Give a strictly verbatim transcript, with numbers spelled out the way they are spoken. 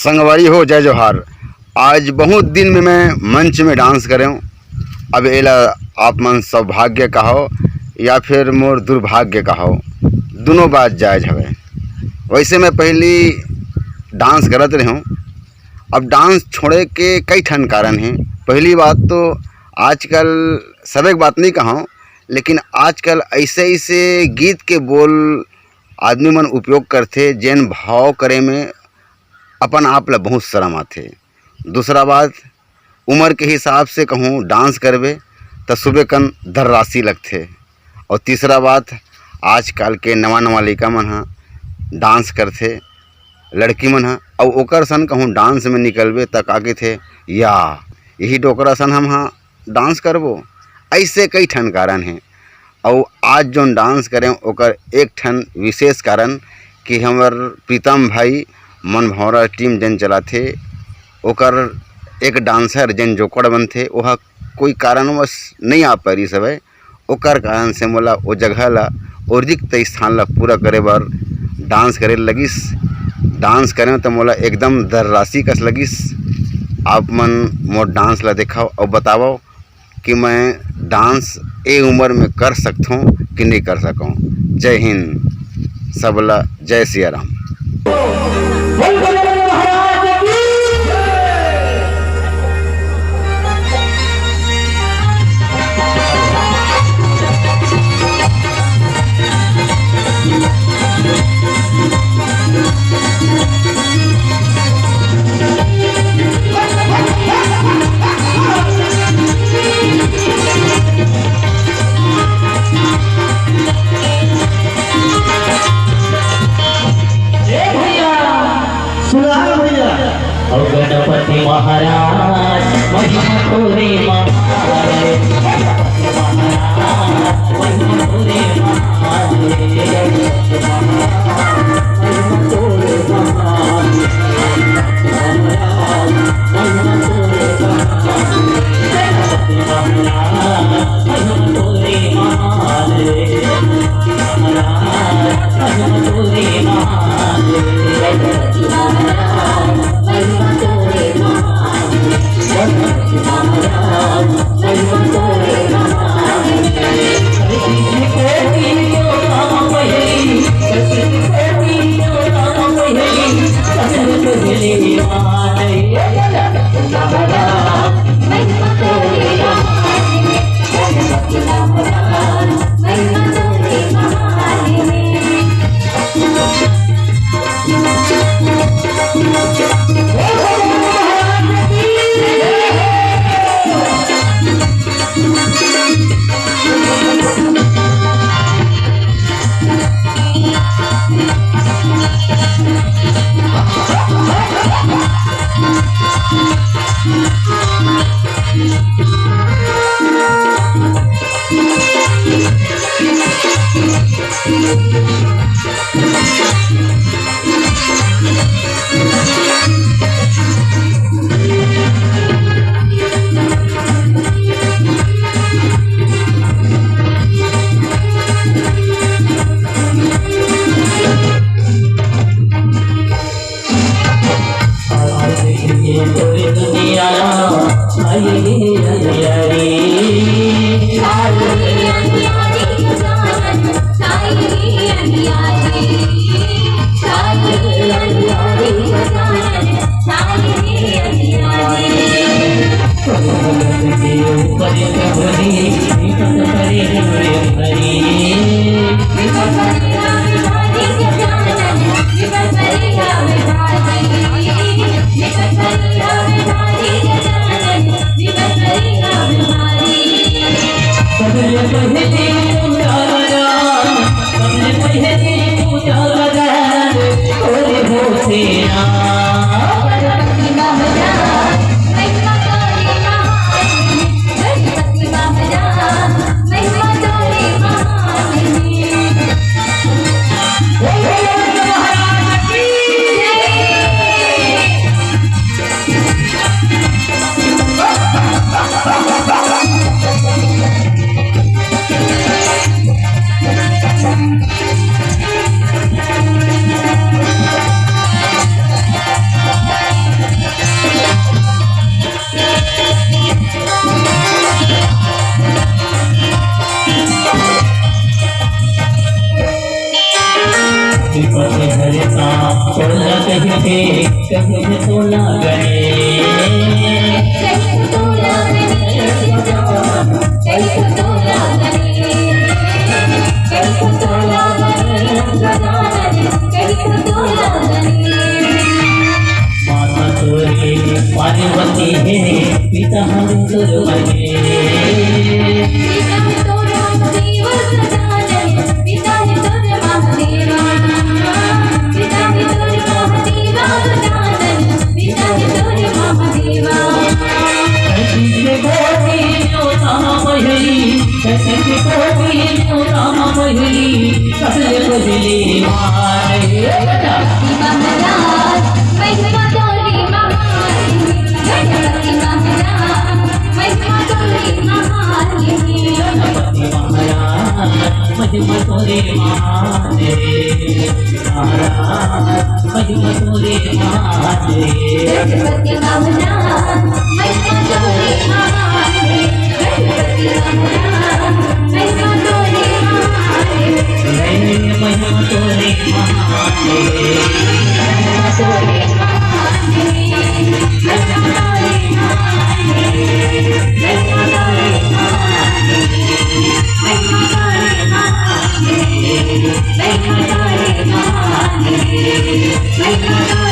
संगवारी हो, जय जोहार। आज बहुत दिन में मैं मंच में डांस करे हूँ। अब एला आप मन सौभाग्य कहो या फिर मोर दुर्भाग्य कहो, दोनों बात जायज हवे। वैसे मैं पहली डांस करत रहे हूँ। अब डांस छोड़े के कई ठन कारण हे। पहली बात तो आजकल सबे के बात नहीं कहूँ, लेकिन आजकल ऐसे ऐसे गीत के बोल आदमी मन उपयोग करथे, जेन भाव करे में अपन आप ला बहुत शर्म आथे। दूसरा बात, उम्र के हिसाब से कहूँ डांस करबे त सुबे कन धर्रासी लगथे। और तीसरा बात, आजकल के नवा नवा लइका मन ह डांस करथे, लड़की मन ह, अउ ओकर सन कहूँ डांस में निकलबे त का कहिथे, या यही डोकरा सन हम ह डांस करबो। ऐसे कई ठन कारण हे। अउ आज जोन डांस करें ओकर एक ठन विशेष कारण कि हमर प्रीतम भाई मन भौरा टीम जेन चलाथे, ओकर एक डांसर जेन जोकड़ बनथे, ओह कोई कारणवश नहीं आ पारिस हवय। ओकर कारण से मोला ओ जगह ला, ओ रिक्त स्थान ला पूरा करे बर डांस करे लगिस। डांस करें त मोला एकदम दर्रासी कस लगिस। आप मन मोर डांस ला देखव अउ बतावव कि मैं डांस ए उम्र में कर सकथों कि नहीं कर सकूं। जय हिंद, सबला जय सिया राम। ए भैया, सुना भैया। और गणपति महाराज महिमा तोरे महाराज। हे, कहीं तोला गणेश। माता तोरे पार्वती हे, पिता हम तोर महेश। कैसे कोटि देवता पहली, कैसे कोटि देवता पहली, सबले पहली माँ हे। गणपति महाराज, महिमा तोरे महान हे। महाराज, महिमा तोरे महान हे। गणपति महाराज, महिमा तोरे महान हे। गणपति महाराज, महिमा तोरे महान हे। महिमा तोरे महान हे। महिमा तोरे महान हे। महिमा तोरे महान हे। महिमा तोरे महान हे। महिमा तोरे महान हे। महिमा तोरे महान हे। महिमा